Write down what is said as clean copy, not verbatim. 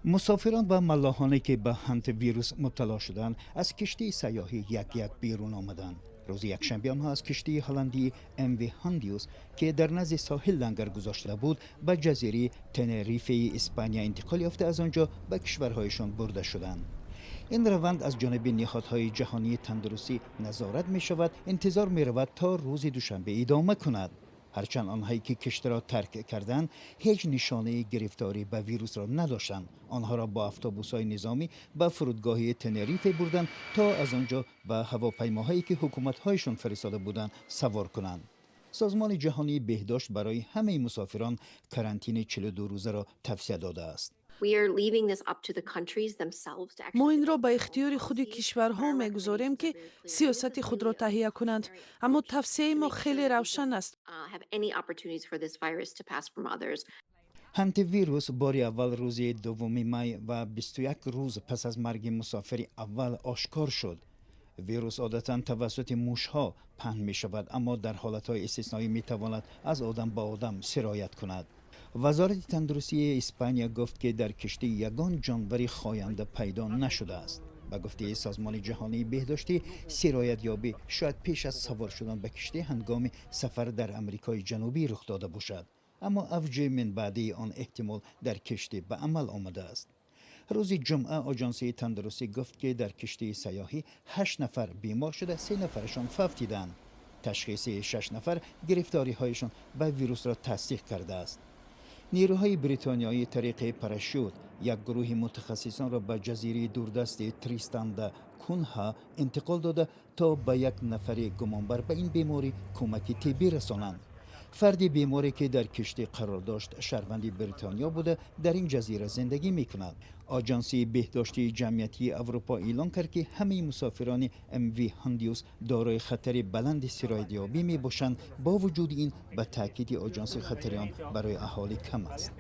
Мусофирон ва маллоҳоне, ки ба ҳантавирус мубтало шуданд, аз киштии сайёҳӣ як як берун омаданд. Рӯзи якшанбе онҳо аз киштии ҳолландии МВ Ҳондиус, ки дар назди соҳил лангар гузошта буд, ба ҷазираи Тенерифеи Испания интиқол ёфта, аз он ҷо ба кишварҳояшон бурда шуданд. Ин раванд аз ҷониби ниҳодҳои ҷаҳонии тандурустӣ назорат мешавад, интизор меравад то рӯзи душанбе идома кунад. Ҳарчанд онҳое, ки киштиро тарк карданд, ҳеҷ нишонаи гирифторӣ ба вирусро надоштанд, онҳоро бо автобусҳои низомӣ ба фурудгоҳи Тенерифе бурданд, то аз он ҷо ба ҳавопаймоҳое, ки ҳукуматҳояшон фиристода буданд, савор кунанд. Созмони ҷаҳонии беҳдошт барои ҳамаи мусофирон карантини 42 рӯзаро тавсия додааст. Мо инро ба ихтиёри худи кишварҳо мегузорем, ки сиёсати худро таҳия кунанд, аммо тавсияи мо хеле равшан аст. Ҳантавирус бори аввал рӯзи 2 май ва 21 рӯз пас аз марги мусофири аввал ошкор шуд. Вирус одатан тавассути мушҳо паҳн мешавад, аммо дар ҳолатҳои истисноӣ метавонад аз одам ба одам сироят кунад. Вазорати тандурустии Испания гуфт, ки дар киштӣ ягон ҷонвари хоянда пайдо нашудааст. Ба гуфтаи Созмони ҷаҳонии беҳдоштӣ, сироятёбӣ шояд пеш аз савор шудан ба киштӣ ҳангоми сафар дар Амрикои Ҷанубӣ рух дода бошад, аммо авҷи минбаъдии он эҳтимол дар киштӣ ба амал омадааст. Рӯзи ҷумъа Оҷонсии тандурустӣ гуфт, ки дар киштии сайёҳӣ ҳашт нафар бемор шуда, се нафарашон фавтиданд. Ташхиси шаш нафар гирифториҳояшон ба вирусро тасдиқ кардааст. Нерӯҳои бритониёӣ тариқи парашют як гурӯҳи мутахассисонро ба ҷазираи дурдасти Тристан да Кунҳа интиқол дода, то ба як нафари гумонбар ба ин беморӣ кӯмаки тиббӣ расонанд. Фарди беморе, ки дар киштӣ қарор дошт, шаҳрванди Бритониё буда, дар ин ҷазира зиндагӣ мекунад. Оҷонсии беҳдоштии ҷамъиятии Аврупо эълон кард, ки ҳамаи мусофирони МВ Ҳондиус дорои хатари баланди сироятёбӣ мебошанд. Бо вуҷуди ин, ба таъкиди оҷонсӣ, хатари он барои аҳолӣ кам аст.